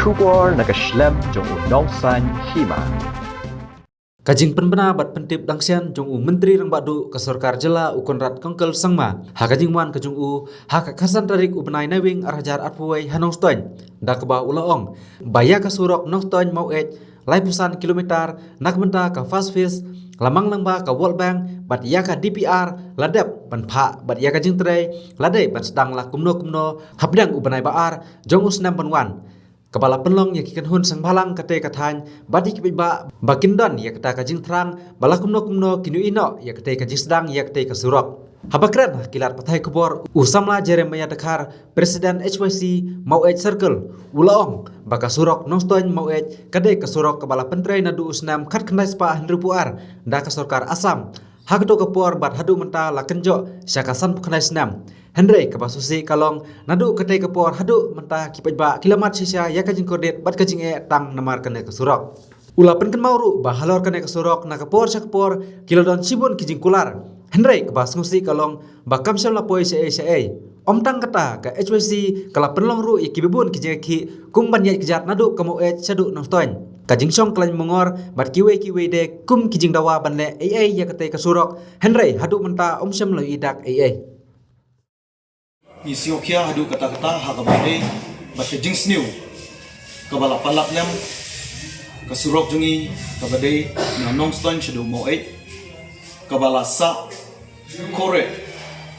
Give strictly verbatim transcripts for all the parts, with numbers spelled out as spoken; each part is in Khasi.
Khubor na ka shlem jong u Nongsaiñ Hima. Ka jingpynbna bad pyntip dang shen jong u Myntri Rangbah Duh ka Sorkar Jylla u Conrad Kongkal Sangma ha ka jingwan ka jong u ha ka khatsan tarik u bnai Naiwieng ar hajar arphew wei ha Nongstoiñ, da kaba u la ong ba ïa ka surok Nongstoiñ Maweit laiphew san kilometer na ka bynta ka first phase la mang lang ba ka World Bank bad ïa ka D P R la dep ban phah bad ïa ka jingtrei la dei ban sdang la kumno kumno hapdeng u bnai ba ar jong u snem ban wan. Kaba la pynlong ïa ki kynhun seng bhalang katei ka thaiñ bad ïa ki paidbah ba kin don ïa kata ka jingthrang ba la kumno kumno kin ïohi noh ïa katei ka jingsdang ïa katei ka surok. Haba kren ha ki lad pathai khubor u samla Jeremiah Dkhar, President H Y C Maweit Circle, u la ong ba ka surok Nongstoiñ Maweit ka dei ka surok kaba la pyntrei naduh u snem khatkhyndai spah hynriewphew ar da ka sorkar Assam. Ha kato ka por bad haduh mynta la kynjoh sha ka sanphew khyndai snem. Hynrei kaba sngewsih ka long naduh katei ka por haduh mynta ki paidbah ki la mad shisha ïa ka jingkordit bad ka jingeh tang namar kane ka surok. U la pynkynmaw ruh ba halor kane ka surok na ka por sha ka por ki la don shibun ki jingkular. Hynrei kaba sngewsih ka long ba kam shym la poi shaei shaei. Ym tang kata, ka H Y C ka la pynlong ruh ïa kiba bun ki jingïakhih kum ban ïaid kjat naduh ka Maweit shaduh Nongstoiñ, ka jingshong khlaiñ mangor bad kiwei kiwei de kum ki jingdawa ban leh ei ei ïa katei ka surok. Hynrei haduh mynta ym shym la ïohi dak ei ei. Ngi sngewkhia haduh katta katta ha kaba dei bad ka jingsniew kaba la palat lem ka surok jong ngi kaba dei na Nongstoiñ shaduh Maweit, kaba la sah kore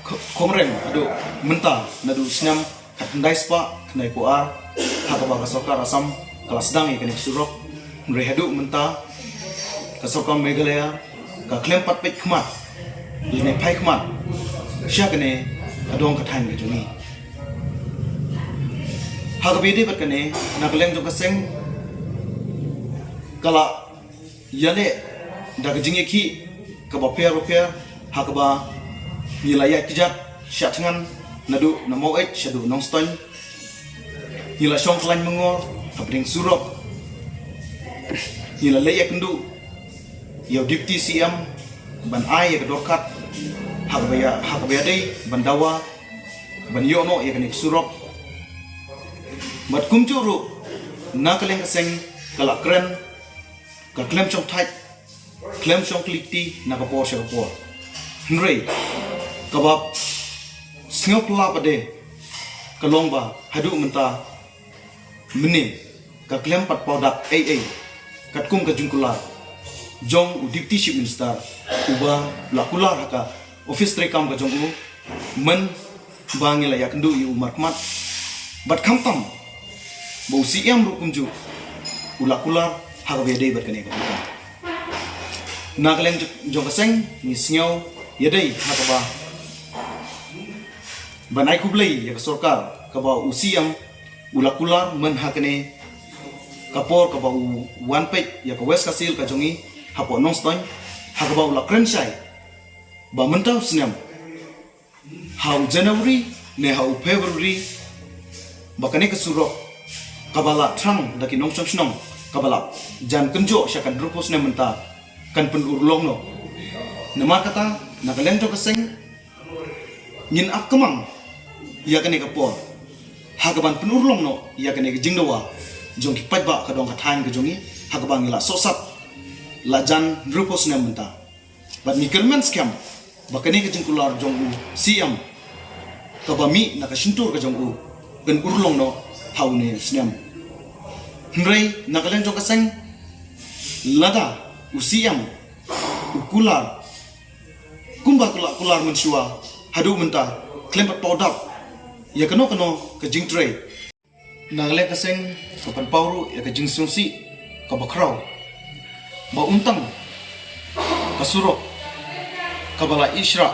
khongrem haduh mynta naduh u snem khatkhyndai spah khyndaiphew ar ha kaba ka sorkar Assam ka la sdang ïa kane ka surok. Hynrei haduh mynta ka sorkar Meghalaya ka khlem pat peit khmat lane phai khmat sha kane ka dong ka thaiñ ka jong ngi. Ha kaba ïadei bad kane, na ka liang jong ka seng ka la ïaleh da ka jingïakhih kaba pher bapher ha kaba ngi la ïaid kjat shah thngan naduh na Maweit shaduh Nongstoiñ. Ngi la shong khlaiñ mangor hapdeng surok. Ngi la leit ïakynduh ïa u Deputy C M ban ai ïa ka dorkhas ha kaba ïa, ha kaba ïadei ban dawa ban ïoh noh ïa kane ka surok. Bad kumjuh ruh na ka liang ka seng ka la kren ka khlem shong thait khlem shong klik ti na ka por sha ka por. Hynrei kaba sngewphylla pat de ka long ba haduh mynta mynne ka khlem pat paw dak ei ei katkum ka jingkular jong u Deputy Chief Minister uba la kular ha ka office treikam ka jong u mynba ngi la ïakynduh ïa u markhmat. Bad khamtam ba u C M ruh kumjuh u la kular ha kaba ïadei bad kane ka bynta. Na ka liang jong ka seng ngi sngew ïadei ha kaba ban ai khublei ïa ka sorkar kaba u C M u la kular mynha kane ka por kaba u wan peit ïa ka West Khasi Hills ka jong ngi hapoh Nongstoiñ, ha kaba u la kren shai ba mynta u snem ha u January ne ha u February ba kane ka surok kaba la thrang da ki nongshong shnong kaba la jan kynjoh sha ka hynriewphew snem mynta kan pynurlong noh. Namar kata na ka liang jong ka seng ngin ap kamang ïa kane ka por ha kaban pynurlong noh ïa kane ka jingdawa jong ki paidbah ka dong ka thaiñ ka jong ngi ha kaba ngi la sohsat la jan hynriewphew snem mynta. Bad ngi kyrmen skhem ba kane ka jingkular jong u C M kaba mih na ka shyntur ka jong u kan urlong noh ha une u snem. Hynrei na ka liang jong ka seng lada u C M u kular kumba u la kular mynshuwa haduh mynta khlem pat paw dap ïa kano kano ka jingtrei. Na ka liang ka seng ka pynpaw ruh ïa ka jingsngewsih kaba khraw ba ym tang ka surok kaba la ïashrah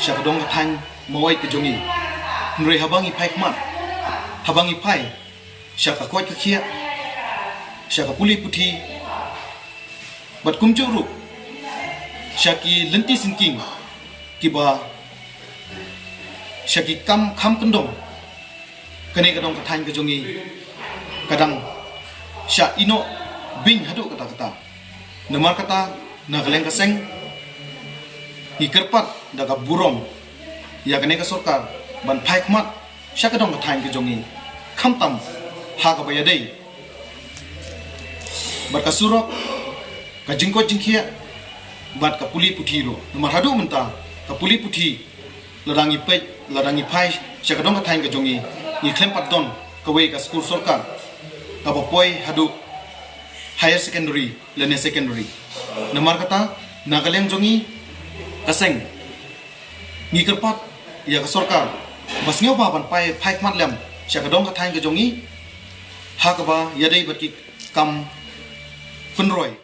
sha ka dong ka thaiñ Maweit ka jong ngi, hynrei haba ngi phai khmat, haba ngi phai sha ka koit ka khiah, sha ka pule puthi bad kumjuh ruh sha ki lynti syngking kiba sha ki kam kham kyndong. Kane ka dong ka thaiñ ka jong ngi ka dang shah ïeh noh beiñ haduh katta katta. Namar kata na ka liang ka seng ngi kyrpad da ka burom ïa kane ka sorkar ban phai khmat sha ka dong ka thaiñ ka jong ngi, khamtam ha kaba ïadei bad ka surok, ka jingkoit jingkhiah bad ka pule puthi ruh. Namar haduh mynta ka pule puthi, lada ngi peit, lada ngi phai sha ka dong ka thaiñ ka jong ngi, ngi khlem pat don kawei ka skul sorkar kaba poi haduh higher secondary lane secondary. Namar kata, na ka liang jong ngi ka seng, ngi kyrpad ïa ka sorkar ba sngewbha ban phai, phai khmat lem sha ka dong ka thaiñ ka jong ngi, ha kaba ïadei bad ki kam pynroi.